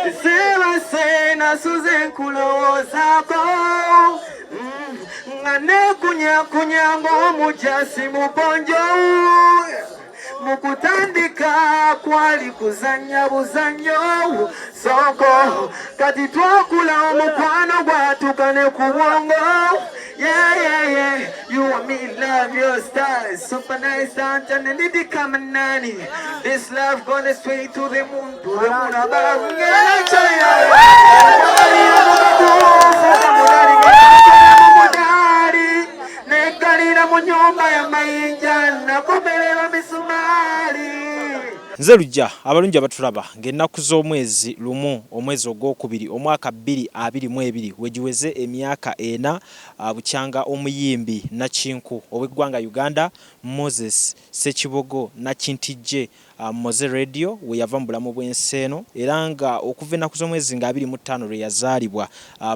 Sebase nasuze nkulowoozaako, nga neekunyakunya ng'omujasi mugonjo. Mu kutandika kwali kuzannya buzannyo soko, kati twakula, omukwano gwatuka ne ku bwongo. Yeah. You and me love your style. Super nice and and kama nani. This love gonna straight to the moon, to the moon above. Yeah. Mudali negalira mu nyumba ya mayinja, nakomerera misumaali. Nze Lujja. Abalungi abatulaba, ng'ennaku z'omwezi 1 omwezi ogwokubiri omwaka 2022 wegiweze emyaka 4 bukyanga omuyimbi nakinku ow'eggwanga Uganda Moses Ssekibogo Nakintijje, Mowzey Radio, we yava mu bulamu bw'ensi eno. Era nga okuva ennaku z'omwezi nga 25 lwe yazaalibwa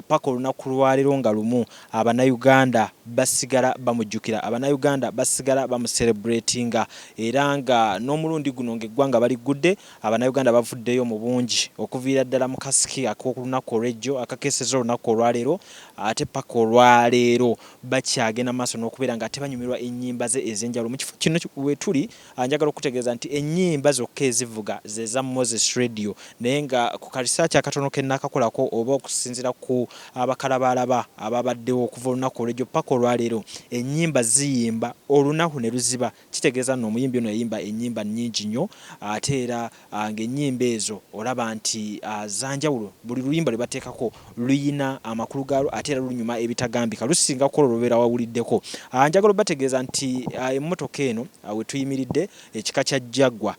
paka olunaku lwaleero nga 1, Abannayuganda basigala bamujjukira, Abannayuganda basigala bamucelebratinga. Era nga n'omulundi guno ng'eggwanga baliggudde, Abannayuganda bavuddeyo mu bungi okuviira ddala mu kasiki ak'olunaku olw'ejjo akakeeseza olunaku olwaleero, ate paka olwaleero bakyagenda maaso n'okubeera nga ate banyumirwa ennyimba ze ez'enjawulo. Mu kifo kino we tuli, njagala okutegeeza nti ennyimba zokka ezivuga ze za Mowzey Radio, naye nga ku karisaaki akatono ke nnaakakolako oba okusinziira ku abakalabaalaba ababaddewo okuva olunaku olw'ejjo paka olwaleero, ennyimba ziyimba olunaku ne luziba. Kitegeeza nno omuyimbi ono yayimba ennyimba nnyingi nnyo, ate era ng'ennyimba ezo olaba nti za njawulo. Buli luyimba lwe bateekako luyina amakulu gaalwo, ate era lunyuma ebitagambika, lusinga ku olwo lw'obeera wawuliddeko. Njagala obbategeeza nti emmotoka eno we tuyimiridde, ekika kya Jaguar,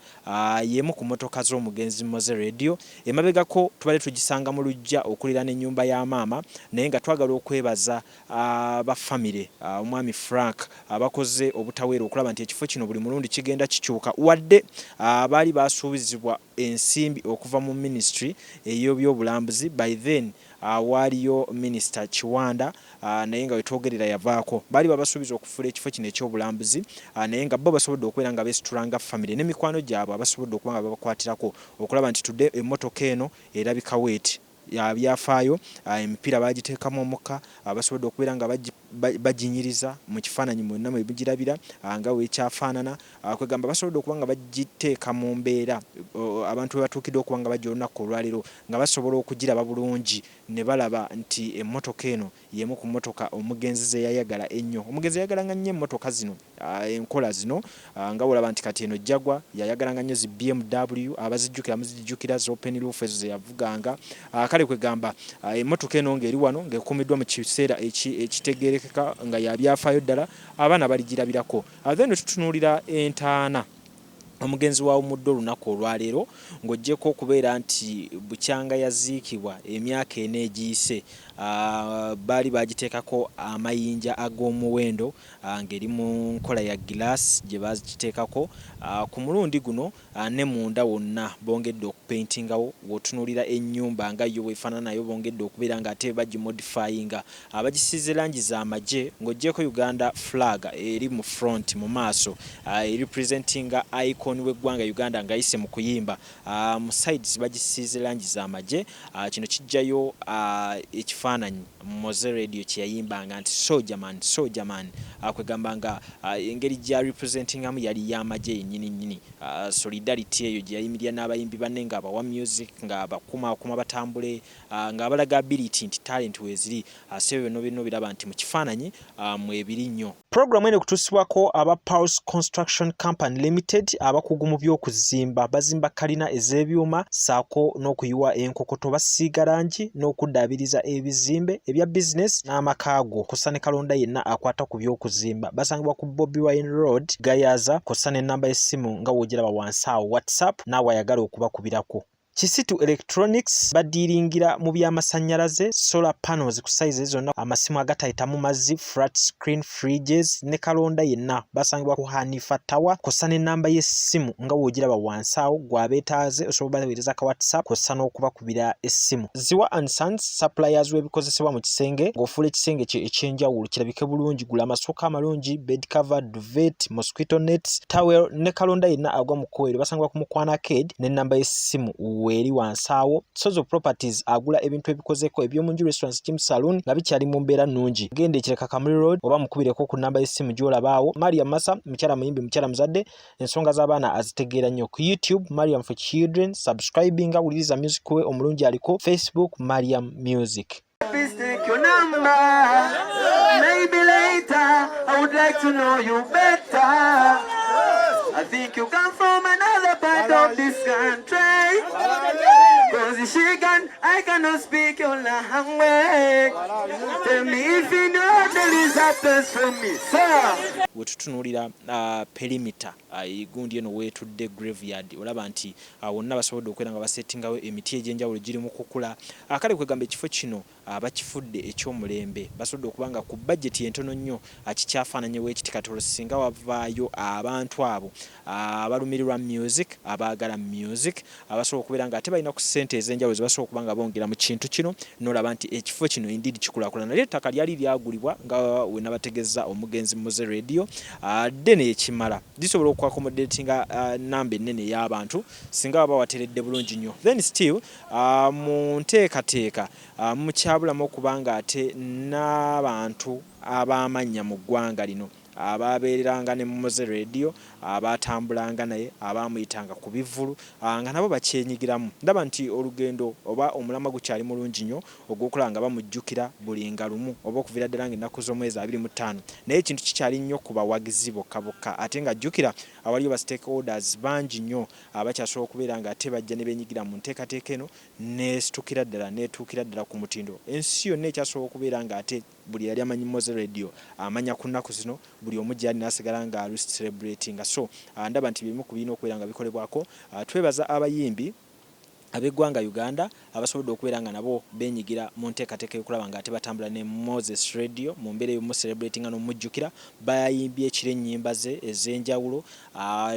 y'emu ku mmotoka z'omugenzi Mowzey Radio. Emabegako tubadde tugisanga mu luggya okuliraana ennyumba ya maama, naye nga twagala okwebaza aba famire, omwami Frank, abakoze obutaweera okulaba nti ekifo kino buli mulundi kigenda kikyuka, wadde baali basuubizibwa ensimbi okuva mu minisitule ey'ebyobulambuzi. By then waaliyo Minisita Kiwanda, naye nga wetwogerera yavaako. Baali babasuubiza okufuula ekifo kino ekyobulambuzi, naye nga bo basobodde okubeera nga beesitula nga famire n'emikwano gyabwe abasobodde okuba nga babakwatirako okulaba nti tudde emmotoka eno erabika weeti byafaayo. Emipiira bagiteekamu omukka, basobodde okubeera nga baginyiriza mu kifaananyi mwenna mwe mugirabira nga weekyafaanana. Kwegamba basobodde okuba nga bagiteeka mu mbeera abantu we batuukidde okuba nga bajja olunaku olwaleero nga basobola okugiraba bulungi ne balaba nti emmotoka eno y'emu ku mmotoka omugenzi ze yayagala ennyo. Omugenzi yayagalanga nnyo emmotoka zino, enkola zino, nga bw'olaba nti kati eno Jaguar. Yayagalanga nnyo zi BMW, abazijjukira muzijjukira zi open roof ezo ze yavuganga. Kale kwegamba emmotoka eno ng'eri wano ng'ekuumiddwa mu kiseera ekitegeerekeka nga ya byafaayo ddala, abaana baligirabirako. Then tutunuulira entaana omugenzi wawummudde olunaku olwaleero. Ng'oggyeko okubeera nti bukyanga yaziikibwa emyaka 4 egiyise, baali bagiteekako amayinja ag'omuwendo ng'eri mu nkola ya giraasi gye bagiteekako. Ku mulundi guno ne munda wonna bongedde okupaintingawo. W'otunuulira ennyumba nga yo bw'efaanana, nayo bongedde okubeera ng'ate bagimodifyinga, bagisiize langi z'amagye. Ng'oggyeko Uganda flag eri mu front, mu maaso, erepresentinga icon w'eggwanga Uganda ng'ayise mu kuyimba, mu sides bagisiize langi z'amagye. Kino kijjayo ekifaananyi Mowzey Radio kye yayimbanga nti "Soldier man, soldier man". Kwegamba nga engeri gya representingamu yali y'amagye yennyini nnyini. Solidarity eyo gye yayimirira n'abayimbi banne ng'abawa music, ng'abakumaakuma batambule, ng'abalaga ability nti talent weeziri. So ebyo byonna byonna obiraba nti mu kifaananyi mwebiri nnyo. Pulogulaamu eno ekutuusibwako aba Pulse Construction Company Limited, abakugu mu by'okuzimba. Bazimba kalina ez'ebyuma ssaako n'okuyiwa enkokoto, basiiga langi n'okuddaabiriza ebizimbe ebya bizinesi n'amaka go, kw'ossa ne kalonda yenna akwata ku by'okuzimba. Basangibwa ku Bobi Wine Road, Gayaza, kw'ossa n'ennamba y'essimu nga w'ogiraba wansi awo, WhatsApp naawe ayagala okubakubirako. Kisitu Electronics badiiringira mu by'amasannyalaze, solar panels ku sayizi zonna, amasimu agatayitamu mazzi, flat screen fridges ne kalonda yenna. Basangibwa ku Hanifa Tower, kw'ossa n'ennamba y'essimu nga w'ogiraba wansi awo. Gw'abeetaaze osobola baweereza ka WhatsApp kw'ossa n'okubakubira essimu. Ziwa and Sons, suppliers w'ebikozesebwa mu kisenge. Ng'ofuula ekisenge kye eky'enjawulo kirabike bulungi, gula amasuuka amalungi, bed cover, duvet, mosquito nets, towel ne kalonda yenna agwa mu kkoweero. Basangibwa ku Mukwana Arcade n'ennamba y'essimu. Weeri wansi awo. Sozo Properties agula ebintu ebikozeko ebyomunju, restaurants, gym, saloon nga bikyali mu mbeera nnungi. Genda ekireka Kamuli Road oba mukubireko ku namba y'essimu gy'olabaawo. Mariam Massa mukyala muyimbi, mukyala muzadde, ensonga z'abaana azitegeera nnyo. Ku YouTube, Mariam for Children, subscribinga, wuliriza music we omulungi aliko. Facebook, Mariam Music. Please take your number. Maybe later I would like to know you better. I think you come from another part of this country. 'Cause she can, I cannot speak your language. Tell me if you know there is a place for me, sir. Wetutunuulira perimeter egundi eno weetudde graveyard, olaba nti wonna basobodde okubeera nga basettingawo emiti egy'enjawulo giri mu kukula. Kale kwegamba ekifo kino bakifudde ekyomulembe, basobodde okuba nga ku budget entono nnyo kikyafaananye weekiti. Kati olwo singa wavaayo abantu abo abalumirirwa music, abaagala music, abasobola okubeera nga ate balina ku ssente ez'enjawulo zebasobola okuba nga bongera mu kintu kino, nolaba nti ekifo kino indeed kikulaakulana. Naye ettaka lyali lyagulibwa nga we nabategeeza omugenzi Mowzey Radio ddene ekimala lisobola okwaccommodatinga namba ennene ey'abantu singa baba wateredde bulungi nnyo. Then still mu nteekateeka mukyabulamu okuba nga ate n'abantu ab'amannya mu ggwanga lino ababeereranga ne Mowzey Radio, abatambulanga naye, abamuyitanga ku bivvulu, nga nabo bakyenyigiramu. Ndaba nti olugendo oba omulamwa gukyali mulungi nnyo ogw'okulaba nga bamujjukira buli nga lumu oba okuviira ddala ng'ennaku z'omwezi 25, naye ekintu kikyali nnyo ku bawagizi bokka bokka, ate nga jjukira awaliyo ba stakeholders bangi nnyo abakyasobola okubeera nga ate bajja ne beenyigira mu nteekateeka eno nesitukira ddala neetuukira ddala ku mutindo. Ensi yonna ekyasobola okubeera nga ate buli yali amanyi Mowzey Radio amanya ku nnaku zino, buli omu gyali n'asigala nga alucelebratinga. So ndaba nti bimu ku birina okubeera nga bikolebwako. Twebaza abayimbi ab'eggwanga Uganda abasobodde okubeera nga nabo beenyigira mu nteekateeka y'okulaba nga ate batambula ne Moses Radio mu mbeera ey'omucelebratinga n'omujjukira. Bayimbye ekiro ennyimba ze ez'enjawulo,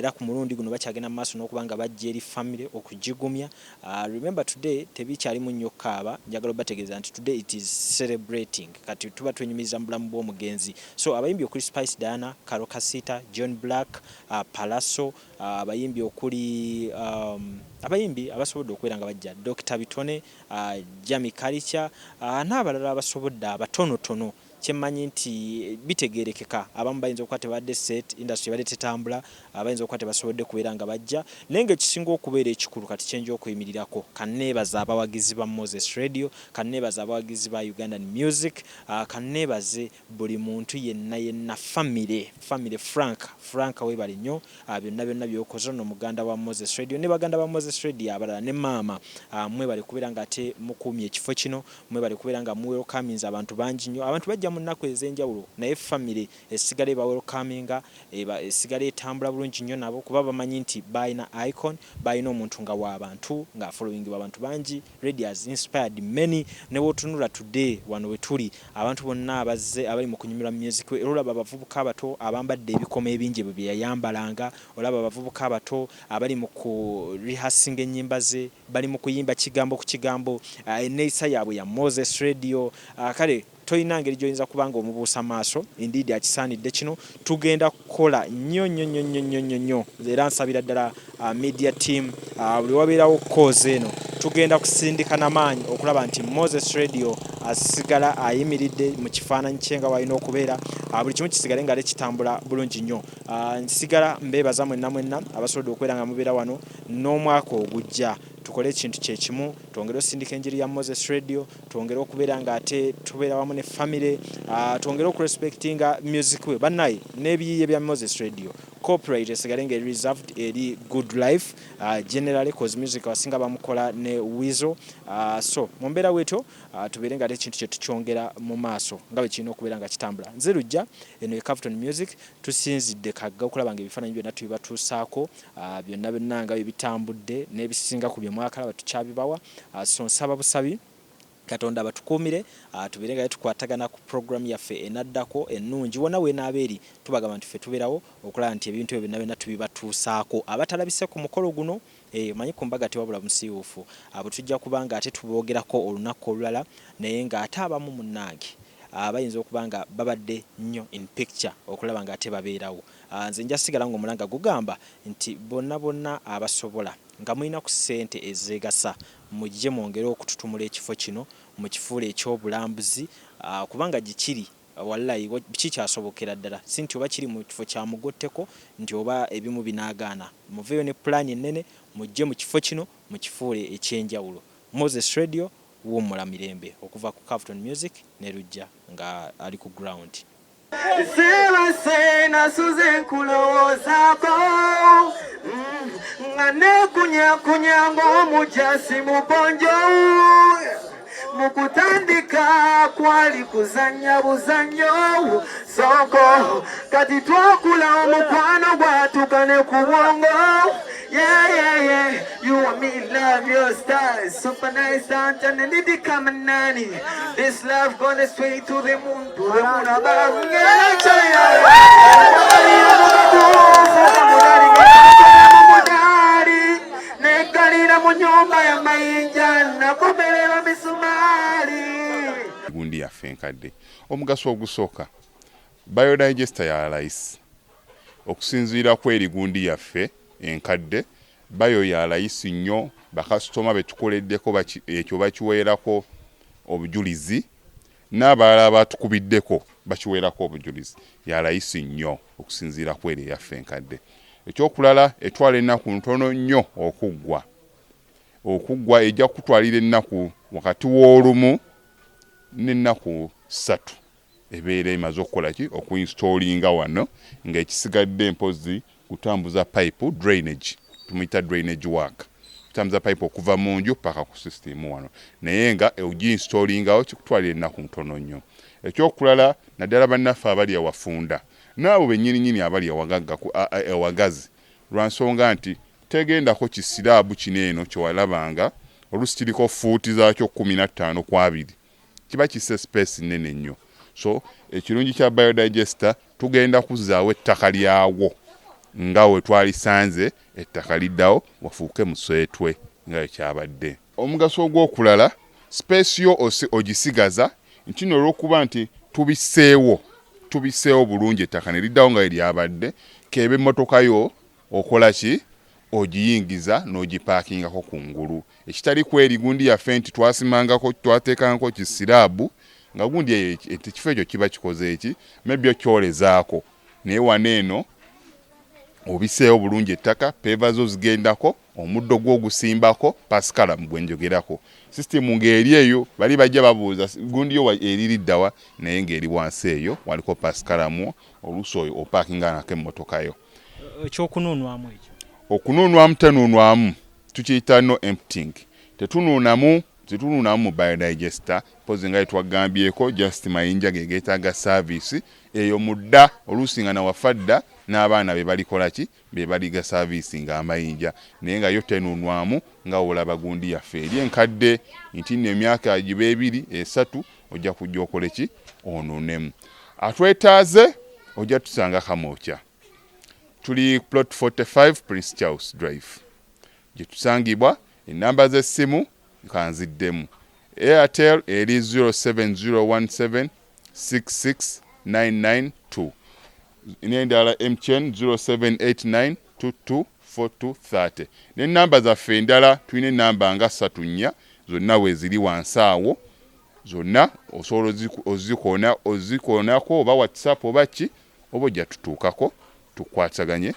era ku mulundi guno bakyagenda mu maaso n'okuba nga bajja eri famire okugigumya. Remember, today tebikyalimu nnyo kaaba. Njagala obategeeza nti today it is celebrating. Kati tuba twenyumiriza mu bulamu bw'omugenzi. So abayimbi okuli Spice Diana, Karole Kasita, John Black, Palaso, abayimbi okuli abayimbi abasobodde okubeera nga bajja, Dr Bitone, Jami Kalicha, n'abalala abasobodde abatonotono. Kyemmanyi nti bitegeerekeka, abamu bayinza okuba tebadde set, industry ebadde tetambula, bayinza okuba tebasobodde kubeera nga bajja. Naye nga ekisinga okubeera ekikulu kati kyenja okuyimirirako, kanneebaza abawagizi ba Moses Radio, kanneebaza abawagizi ba Ugandan music, kanneebaze buli muntu yenna yenna, famire, famire Frank, Frank weebale nnyo byonna byonna byokoze. Ono muganda wa Moses Radio ne baganda ba Moses Radio abalala ne maama, mwebale kubeera nga ate mukuumye ekifo kino, mwebale kubeera nga muwelcominze abantu bangi nnyo. Abantu bajja mu nnaku ez'enjawulo, naye famire esigala ebawelcominga, esigala etambula bulungi nnyo nabo, kuba bamanyi nti balina icon, balina omuntu nga w'abantu, ng'afollowingibwa abantu bangi. Radio has inspired many. Ne wotunula today wano we tuli, abantu bonna abazze abali mu kunyumirwa music we, era olaba abavubuka abato abambadde ebikomo ebingi ebyo bye yayambalanga, olaba abavubuka abato abali mu ku rehearsinga ennyimba ze, bali mu kuyimba kigambo ku kigambo enneeyisa yaabwe ya Moses Radio. Kale tolina ngeri gy'oyinza kuba nga omubuusa maaso. Indeed akisaanidde kino. Tugenda kukola nnyo nnyo nnyo nnyo nnyo nnyo nnyo, era nsabira ddala media team, buli wabeerawo cause eno tugenda kusindika namaanyi okulaba nti Moses Radio asigala ayimiridde mu kifaananyi kye nga walina okubeera, buli kimu kisigale nga kitambula bulungi nnyo. Nsigala mbeebaza mwenna mwenna abasobodde okubeera nga mubeera wano. N'omwaka ogujja tukole ekintu kyekimu, twongere osindika enjiri ya Moses Radio, twongere okubeera nga ate tubeera wamu ne famire, twongere okurespectinga music we bannaye n'ebiyiiye bya Moses Radio. Copyright esigale nga eri reserved eri Good Life generally, 'cause music abasinga bamukola ne Weasel. So mu mbeera bwetyo, tubeere nga ate ekintu kye tukyongera mu maaso nga bwe kirina okubeera nga kitambula. Nze Lujja, eno ye Cavton Music. Tusinzidde kagga okulaba nga ebifaananyi byonna tubibatuusaako, byonna byonna nga bwe bitambudde, n'ebisinga ku bye mwakalaba tukyabibawa. So nsaba busabi Katonda batukuumire, tubeere nga tukwatagana ku program yaffe enaddako ennungi. Wonna weenaaba eri, tubagamba nti ffe tubeerawo okulaba nti ebintu ebyo byonna byonna tubibatuusaako. Abatalabise ku mukolo guno, omanyi ku mbaga tewabula musiiwuufu, abo tujja kuba nga ate tuboogerako olunaku olulala. Naye ng'ate abamu munnange bayinza okuba nga babadde nnyo in picture okulaba nga ate babeerawo. Nze nja sigala ng'omulanga gugamba nti bonna bonna abasobola Nga mulina ku ssente ezeegasa, mujje mwongere okututumula ekifo kino mukifuule eky'obulambuzi kubanga gye kiri wallayi kikyasobokera ddala, si nti oba kiri mu kifo kya mugotteko nti oba ebimu binaagaana. Muveeyo ne pulaani ennene, mujje mu kifo kino mukifuule eky'enjawulo. Moses Radio, wummula mirembe okuva ku Cavton Music ne Lujja nga ali ku ground. Sebase nasuze nkulowoozaako nga neekunyakunya ng'omujasi mugonjo. Mu kutandika kwali kuzannya buzannyo soko, kati twakula omukwano gwatuka ne ku bwongo. Yeah. You and me love your style. Super nice and and kama nani. This love gonna straight to the moon above. Yeah. Nekalira mu nyumba ya mayinja, nakomererwa misumaali. Gundi yaffe enkadde, omugaso ogusooka, biodigester ya layisi okusinziira ku eri gundi yaffe enkadde. Bio ya layisi nnyo, bakasitoma betukoleddeko ekyo bakiweerako obujulizi, n'abalala batukubiddeko bakiweerako obujulizi. Ya layisi nnyo okusinziira ku eri eyaffe enkadde. Ekyokulala, etwala ennaku ntono nnyo okuggwa. Okuggwa ejja kutwalira ennaku wakati w'olumu n'ennaku 3, ebeera emaze okukola ki? Okuinstallinga wano, ng'ekisigadde mpozi kutambuza pipe drainage, tumuyita drainage work, kutambuza pipe okuva mu nju paka ku system wano, naye nga oginstallingawo kikutwalira ennaku ntono nnyo. Ekyokulala, naddala bannaffe abali ewafunda n'abo bennyininyini abali ewagagga ewagazi, lwa nsonga nti tegendako kislab kino eno kyewalabanga oluusi kiriko fuuti zaakyo 15 ku 20, kiba kisse space nnene nnyo. So ekirungi kya biodigester, tugenda kuzzaawo ettaka lyawo nga we twalisanze, ettaka liddawo wafuuke museetwe nga we kyabadde. Omugaso ogw'okulala, space yo ogisigaza nti nno olw'okuba nti tubisseewo bulungi, ettaka ne liddawo nga we lyabadde, keeba emmotoka yo okola ki? Ogiyingiza n'ogipaakingako ku ngulu, ekitali kweri gundi yaffe nti twasimangako, twateekangako kislab, nga gundi eyo ekifo ekyo kiba kikoze eki maybe okyolezaako. Naye wano eno obiseewo bulungi ettaka, paver zo zigendako, omuddo gwo ogusimbako, pasikalamu gwe njogerako. System ng'eri eyo, bali bajja babuuza gundi yo eririddawa, naye ng'eri wansi eyo waliko pasikalamu, oluusi oyo opaakinga nako emmotoka yo. Ekyokunuunwamu ekyo? Okunuunwamu, tenuunwamu, tukiyita no emptying. Tetunuunamu, tetunuunamu mu biodigester, mpozi nga yetwagambyeko, just mayinja ge geetaaga service eyo mudda, oluusi nga nawafa dda n'abaana be balikola ki, be baliga service nga amayinja, naye nga yo tenuunwamu nga olaba gundi yaffe eri enkadde nti nno emyaka giba 2, 3 ojja kujja okole ki? Onuunemu. Atwetaaze ojja tusanga Kamwokya, tuli plot 45 Prince Charles Drive gye tusangibwa. Enamba z'essimu kanziddemu: Airtel eri 07017 66992, n'endala MTN 0789 224230. N'enamba zaffe endala, tulina enamba nga ssatu, nnya, zonna weeziri wansi awo, zonna osobola ozikoonako oba WhatsApp oba ki, oba ojja tutuukako tukwataganye.